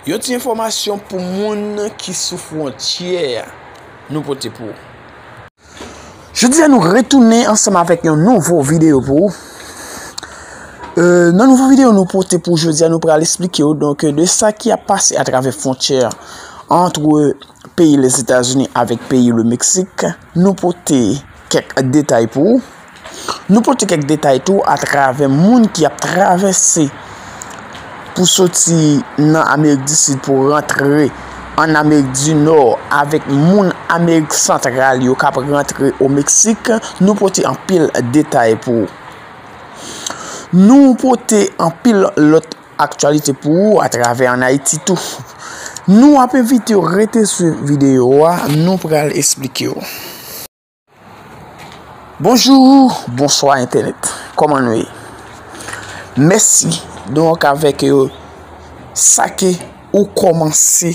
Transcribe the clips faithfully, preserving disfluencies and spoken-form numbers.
Yon ti enfòmasyon pou moun ki sou fwontyè a, nou pote pou ou. Jodi a, nou retounen ansanm avèk yon nouvo videyo pou ou. Euh, nan nouvo videyo nou pote pou jodi a, nou pral esplike w, donk, de sa ki ap pase atravè fwontyè ant peyi Lèzetazini avèk peyi Lemeksik. Nou pote kèk detay pou ou. Nou pote kèk detay tou atravè moun ki ap travèse pou soti nan Amerik di Sid pou rantre an Amerik di Nò, avèk moun Amerik Santral yo k ap rantre o Meksik. Nou pote anpil detay pou ou. Nou pote anpil lòt aktyalite pou ou atravè ann Ayiti tou. Nou ap envite w rete sou videyo a, nou pral esplike w. Bonjou, bonswa entènèt. Kòman nou ye? Mèsi, donk, avèk, euh, sa ke ou kòmanse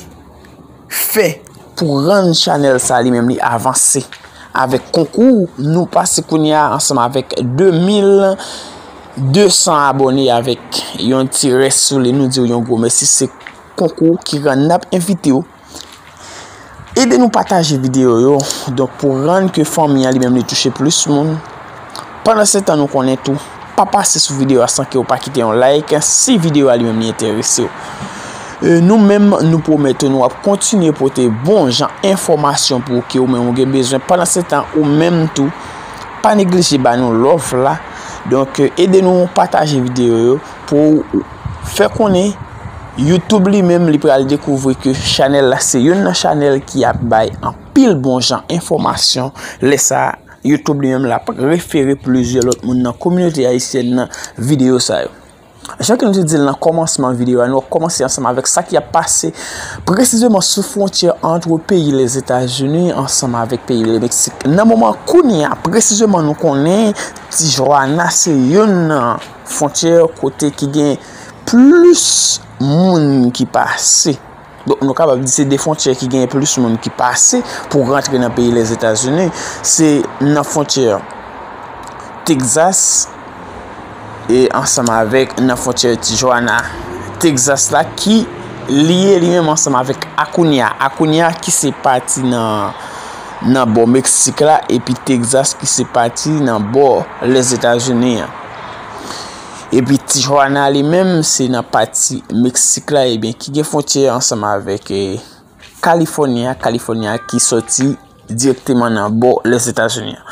fè pou rann chanèl sa li menm li avanse. Avèk konkou, nou pase kounye a ansanm avèk de mil de san abòne avèk yon ti rès sou li. Nou di w yon gwo mèsi. Se konkou ki rann n ap envite w ede nou pataje videyo yo. Donk, pou rann ke fanmi an li menm li touche plis moun. Pandan se tan, nou konnen tou, pa pase sou videyo a san ke w pa kite yon like si videyo a li menm li enterese w. Euh, nou menm, nou pwomèt ou nou ap kontinye pote bon jan enfòmasyon pou ou ke ou menm ou gen bezwen. Pandan se tan, ou menm tou, pa neglije ba nou love la. Donk, euh, ede nou pataje videyo yo pou fè konnen YouTube li menm li pral dekouvri ke chanèl la se youn nan chanèl ki ap bay anpil bon jan enfòmasyon. Lè sa a, YouTube li menm l ap refere plizyè lòt moun nan kominote ayisyèn nan videyo sa yo. Jan ke nou te di l nan kòmansman videyo a, nou ap kòmanse ansanm avèk sa ki ap pase presizeman sou fwontyè ant peyi Lèzetazini ansanm avèk peyi Lemeksik. Nan moman kounye a, presizeman nou konnen Tijuana se youn nan fwontyè kote ki gen plis moun ki pase. Donk, nou kapab di se de fwontyè ki gen plis moun ki pase pou rantre nan peyi Lèzetazini. Se nan fwontyè Texas e ansanm avèk nan fwontyè Tijuana, Texas la ki liye li menm ansanm avèk Acuña. Acuña ki se pati nan, nan bò Meksik la, epi Texas ki se pati nan bò Lèzetazini an. Epi Tijuana li menm, se nan pati Meksik la, ebyen, ki gen fwontyè ansanm avèk, eh, Kalifòni a, Kalifòni a ki sòti dirèkteman nan bò Lèzetazini an.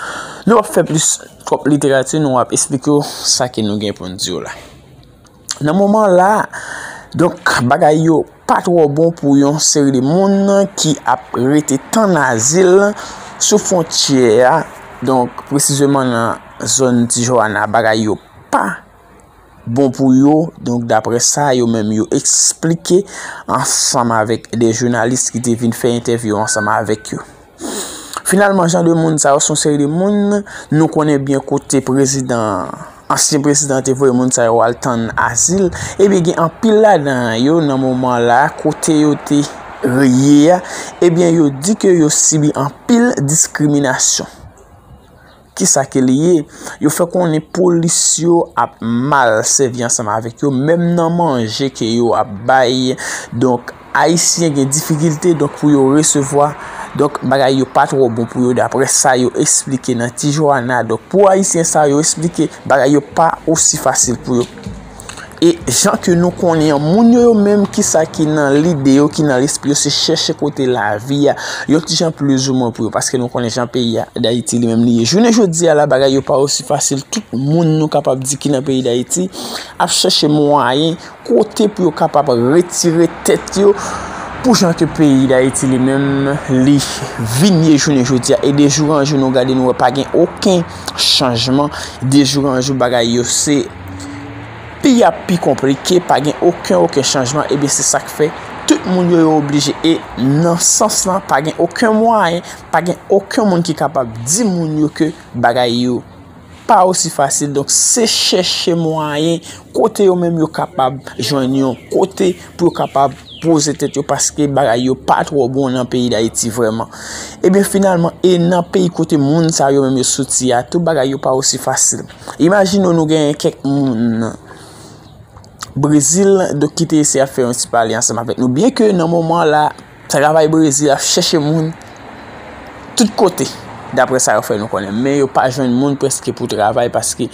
Nou p ap fè plis twòp literati, nou ap esplike w sa ke nou gen pou n di w la. Nan moman la, donk, bagay yo pa twò bon pou yon seri de moun ki ap rete tann azil sou fwontyè a. Donk, presizeman nan zòn Tijuana, bagay yo pa bon pou yo. Donk, daprè sa yo menm yo eksplike ansanm avèk de jounalis ki te vin fè entèvyou ansanm avèk yo. Finalman, jan de moun sa yo se yon seri de moun nou konnen byen kote prezidan, ansyen prezidan te voye moun sa yo al tann azil. Ebyen, gen anpil ladan yo nan moman la kote yo te ye a, ebyen, yo di ke yo sibi anpil diskriminasyon. Kisa ke li ye? Yo fè konnen polis yo ap mal sèvi ansanm avèk yo, menm nan manje ke yo ap bay. Donk, Ayisyen gen difikilte, donk, pou yo resevwa. Donk, bagay yo pa twò bon pou yo, daprè sa yo eksplike nan Tijuana. Donk, pou Ayisyen sa yo eksplike, bagay yo pa osi fasil pou yo. E jan ke nou konnen an, moun yo, yo menm, kisa ki nan lide yo, ki nan lespri yo, se chèche kote lavi a yon ti jan plizoumwen pou yo, paske nou konnen jan peyi a, Dayiti li menm li ye. Jounen jodi a la, bagay yo pa osi fasil. Tout moun nou kapab di ki nan peyi Dayiti ap chèche mwayen kote pou yo kapab retire tèt yo pou jan ke peyi Dayiti li menm li vin ye jounen jodi a. E de jou an jou, nou gade, nou wè pa gen okenn chanjman. De jou an jou, bagay yo se pi ap pi konplike, pa gen okenn, okenn chanjman. Ebyen, se sa k fè tout moun yo, yo oblije. E nan sans lan, pa gen okenn mwayen, pa gen okenn moun ki kapab di moun yo ke bagay yo pa osi fasil. Donk, se chèche mwayen kote yo menm yo kapab jwenn yon kote pou yo kapab poze tèt yo, paske bagay yo pa twò bon nan peyi Dayiti vrèman. Ebyen, finalman, e nan peyi kote moun sa yo menm yo soti a tou, bagay yo pa osi fasil. Imajine w, nou genyen kèk moun Brezil, donk, ki te eseye ap fè yon ti pale ansanm avèk nou. Byen ke nan moman la, travay Brezil ap chèche moun tout kote, daprè sa yo fè nou konnen. Men yo pa jwenn moun prèske pou travay, paske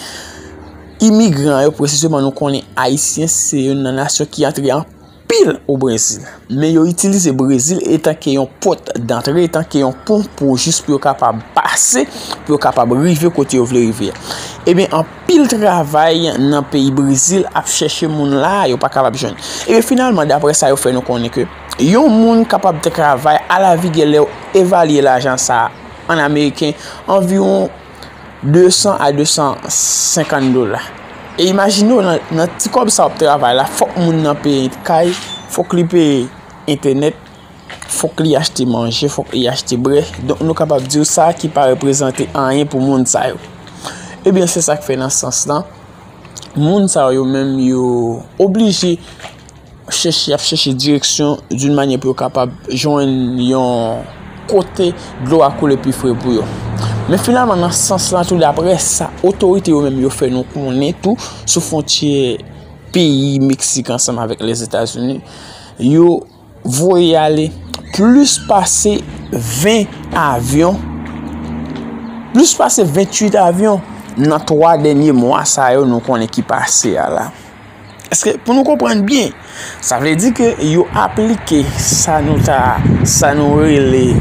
imigran yo, presizeman, nou konnen Ayisyen se youn nan nasyon ki antre anpil o Brezil. Men yo itilize Brezil etanke yon pòt dantre, etanke yon pon pou jis pou yo kapab pase, pou yo kapab rive kote yo vle rive a. Ebyen, anpil travay nan peyi Brezil ap chèche moun la, yo pa kapab jwenn. Ebyen, finalman, daprè sa yo fè nou konnen ke yon moun kapab travay alavigè lè yo evalye lajan sa a an ameriken anviwon de san a de san senkant dola. E imajine w, nan, nan ti kòb sa w ap travay la, fòk moun nan peye kay, fòk li peye entènèt, fòk li achte manje, fòk li achte brè. Donk, nou kapab di w sa ki pa reprezante anyen pou moun sa yo. Ebyen, se sa k fè nan sans lan, moun sa yo menm, yo oblije chèche, ap chèche direksyon d'une manière pou yo kapab jwenn yon kote dlo a koule pi fre pou yo. Men finalman, nan sans lan tou, daprè sa otorite yo menm yo fè nou konnen tou, sou fwontyè peyi Meksik ansanm avèk Lèzetazini, yo voye ale plis pase ven avyon, plis pase venntuit avyon nan twa dènye mwa sa yo nou konnen ki pase a la. Èske, pou nou konprann byen, sa vle di ke yo aplike sa nou ta, sa nou rele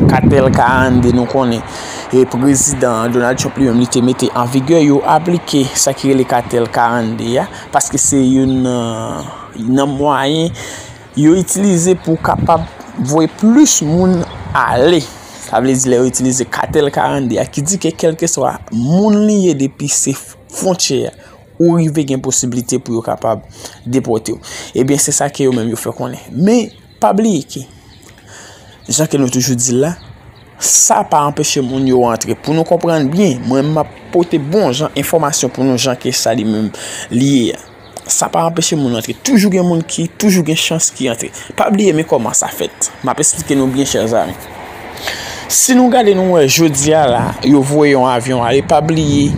katèl karannde, nou konnen, e prezidan Donald Trump li menm li te mete an vigè, yo aplike sa ki rele katèl karannde a, paske se youn nan, nan mwayen yo itilize pou kapab voye plis moun ale. Sa vle di lè yo itilize katèl karannde a, ki di ke kèlkeswa moun li ye, depi se fwontyè a, ou rive gen posiblite pou yo kapab depòte w. Ebyen, se sa ke yo menm yo fè konnen. Men, pa bliye ke, jan ke nou toujou di l la, sa pa anpeche moun yo rantre. Pou nou konprann byen, mwen m ap pote bon jan enfòmasyon pou nou, jan ke sa li menm li ye a. Sa pa anpeche moun rantre. Toujou gen moun ki, toujou gen chans ki rantre. Pa bliye, men kòman sa fèt. M ap esplike nou byen, chè zanmi. Si nou gade, nou wè jodi a la, yo voye yon avyon ale, pa bliye,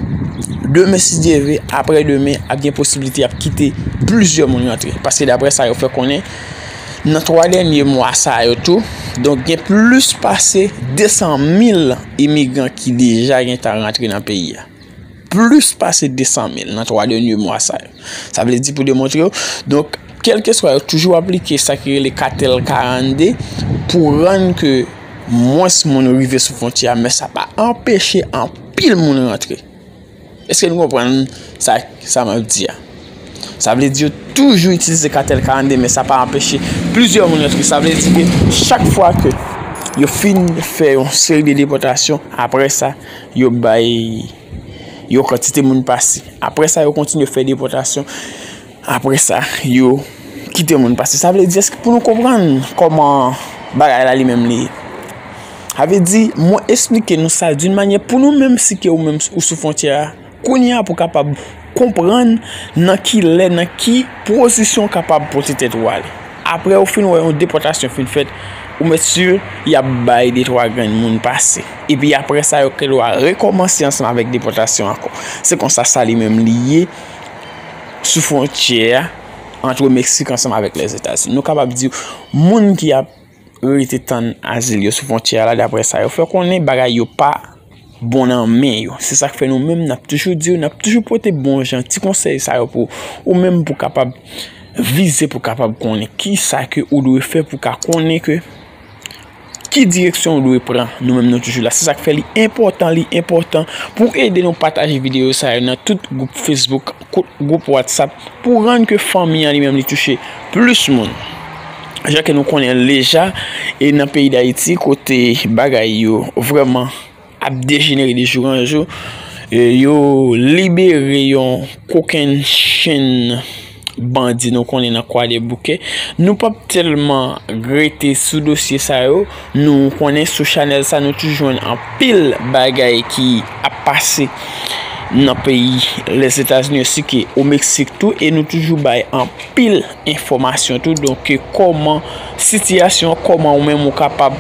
demen, si Dye vle, aprè demen, ap gen posiblite y ap kite plizyè moun rantre. Paske daprè sa yo fè konnen, nan twa dènye mwa sa yo tou, donk, gen plis pase de san mil imigran ki deja gentan rantre nan peyi a. Plis pase de san mil nan twa dènye mwa sa yo. Sa vle di, pou demontre yo, donk, kèlkeswa, yo toujou aplike sa ki rele katèl karannde pou rann ke mwens moun rive sou fwontyè a, men sa pa anpeche anpil moun rantre. Èske nou konprann sa, sa m ap di a? Sa vle di yo toujou itilize katèl karannde, men sa pa anpeche plizyè moun rantre. Sa vle di ke chak fwa ke yo fin fè yon seri de depòtasyon, aprè sa, yo bay yon kantite moun pase. Aprè sa, yo kontinye fè depòtasyon. Aprè sa, yo kite moun pase. Sa vle di, èske pou nou konprann kòman bagay la li menm li ye? Sa vle di, mwen esplike nou sa d'une manière pou nou menm, si ke ou menm ou sou fwontyè a, kounye a pou kapab konprann nan ki lè, nan ki pozisyon w kapab pote tèt ou ale. Aprè ou fin wè yon depòtasyon fin fèt, ou mèt si y ap bay de twa grenn moun pase. Epi aprè sa, yo gen dwa rekòmanse ansanm avèk depòtasyon ankò. Se konsa sa li menm li ye sou fwontyè a ant Meksik ansanm avèk Lèzetazini. Nou kapab di, moun ki ap rete tann azil yo sou fwontyè a la, daprè sa yo fè konnen, bagay yo pa bon nan men yo. Se sa k fè nou menm, n ap toujou di w, n ap toujou pote bon jan ti konsèy sa yo pou ou menm, pou kapab vize, pou kapab konnen ki sa ke ou dwe fè, pou ka konnen ke ki direksyon ou dwe pran. Nou menm, nou toujou la. Se sa k fè li enpòtan, li enpòtan pou ede nou pataje videyo sa yo nan tout gwoup Facebook, gwoup WhatsApp, pou rann ke fanmi an li menm li touche plis moun. Jan ke nou konnen l deja, e nan peyi Dayiti, kote bagay yo vrèman ap dejenere de jou an jou, e yo libere yon kokenn chenn bandi nou konnen nan Kwadèboukè. Nou p ap tèlman rete sou dosye sa yo. Nou konnen sou chanèl sa, nou toujou jwenn anpil bagay ki ap pase nan peyi Lèzetazini, osi ke o Meksik tou, e nou toujou bay anpil enfòmasyon tou. Donk, kòman sitiyasyon, kòman ou menm ou kapab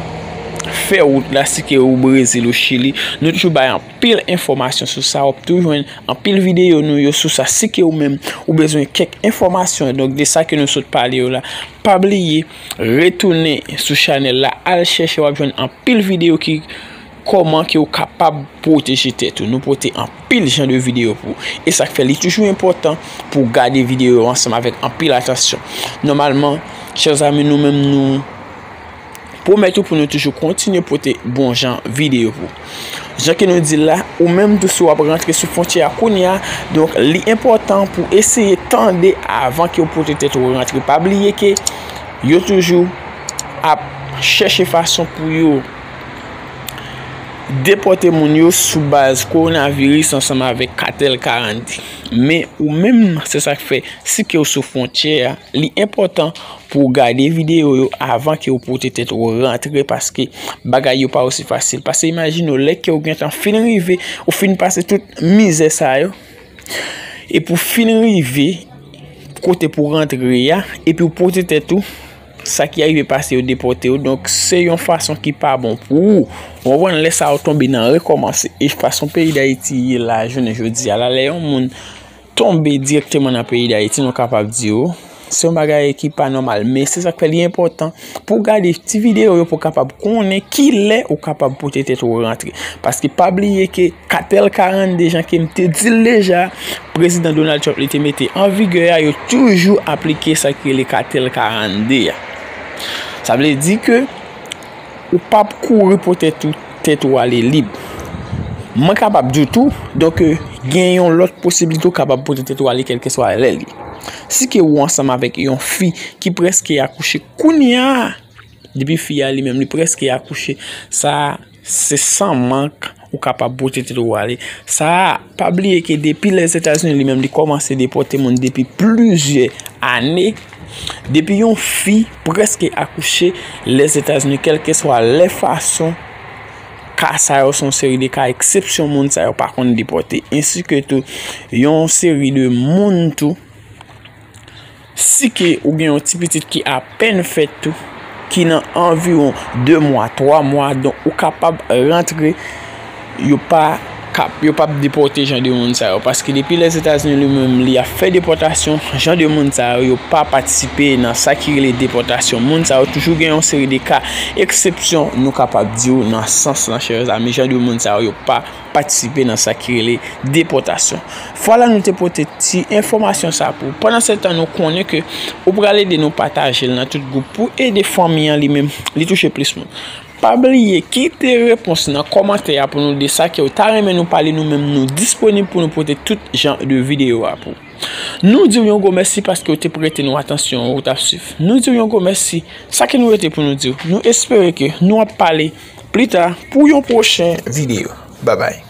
fè wout la, si ke ou Brezil, ou Chili, nou toujou bay anpil enfòmasyon sou sa. W ap toujou jwenn anpil videyo nou yo sou sa. Si ke ou menm, ou bezwen kèk enfòmasyon, donk, de sa ke nou sot pale yo la, pa bliye, retounen sou chanèl la, al chèche, w ap jwenn anpil videyo ki kòman ke ou kapab pwoteje tèt ou. Nou pote anpil jan de videyo pou ou. E sa k fè li toujou enpòtan pou w gade videyo yo ansanm avèk anpil atansyon. Nòmalman, chè zanmi, nou menm nou pwomèt ou pou nou toujou kontinye pote bon jan videyo pou ou. Jan ke nou di l la, ou menm tou si w ap rantre sou fwontyè a kounye a, donk li enpòtan pou eseye tande avan ke w pote tèt ou rantre. Pa bliye ke yo toujou ap chèche fason pou yo depòte moun yo sou baz kowonaviris ansanm avèk katèl karannde. Men ou menm, se sa k fè, si ke w sou fwontyè a, li enpòtan pou w gade videyo yo avan ke w pote tèt ou rantre, paske bagay yo pa osi fasil. Paske imajine w, lè ke w gentan fin rive, ou fin pase tout mizè sa yo, epi w fin rive kote pou w rantre a, epi w pote tèt ou, sa ki arive pase, yo depòte w. Donk, se yon fason ki pa bon pou ou. Ou konprann, lè sa yo tonbe nan rekòmanse. E fason peyi Dayiti ye la, jounen jodi a la, lè yon moun tonbe dirèkteman nan peyi Dayiti, nou kapab di w, se yon bagay ki pa nòmal. Men se sa k fè li enpòtan pou w gade ti videyo yo pou w kapab konnen kilè ou kapab pote tèt ou rantre. Paske pa bliye ke katèl karannde, jan ke m te di l deja, prezidan Donald Trump li te mete an vigè a, yo toujou aplike sa ki rele katèl karannde a. Sa vle di ke ou p ap kouri pou tèt ou, tèt ou ale lib. Mwen kapab di w tou, donk, gen yon lòt posiblite ou kapab pote tèt ou ale kèlkeswa lè l ye. Si ke ou ansanm avèk yon fi ki prèske akouche kounye a, depi fi a li menm li prèske akouche, sa se san mank ou kapab pote tèt ou ale. Sa, pa bliye ke depi Lèzetazini li menm li kòmanse depòte moun depi plizyè ane, depi yon fi prèske akouche Lèzetazini, kèlkeswa lè fason, ka sa yo se yon seri de ka eksepsyon, moun sa yo pa konn depòte, ensi ke tou yon seri de moun tou, si ke ou gen yon ti pitit ki apèn fèt tou, ki nan anviwon de mwa, twa mwa, donk ou kapab rantre, yo pa kap, yo p ap depòte jan de moun sa yo. Paske depi Lèzetazini li menm li ap fè depòtasyon, jan de moun sa yo, yo pa patisipe nan sa ki rele depòtasyon. Moun sa yo toujou gen yon seri de ka eksepsyon, nou kapab di w nan sans lan, chè zanmi, jan de moun sa yo, yo pa patisipe nan sa ki rele depòtasyon. Vwala, nou te pote ti enfòmasyon sa pou ou. Pandan se tan, nou konnen ke ou pral ede nou pataje l nan tout gwoup pou ede fanmi an li menm, li touche plis moun. Pa bliye kite repons nan kòmantè a pou nou de sa ke ou ta renmen nou pale, nou menm nou disponib pou nou pote tout jan de videyo a pou ou. Nou di w yon gwo mèsi paske w te prete nou atansyon, ou t ap swiv. Nou di w yon gwo mèsi. Sa ke nou rete pou nou di w, nou espere ke nou ap pale pli ta pou yon pwochen videyo. Babay.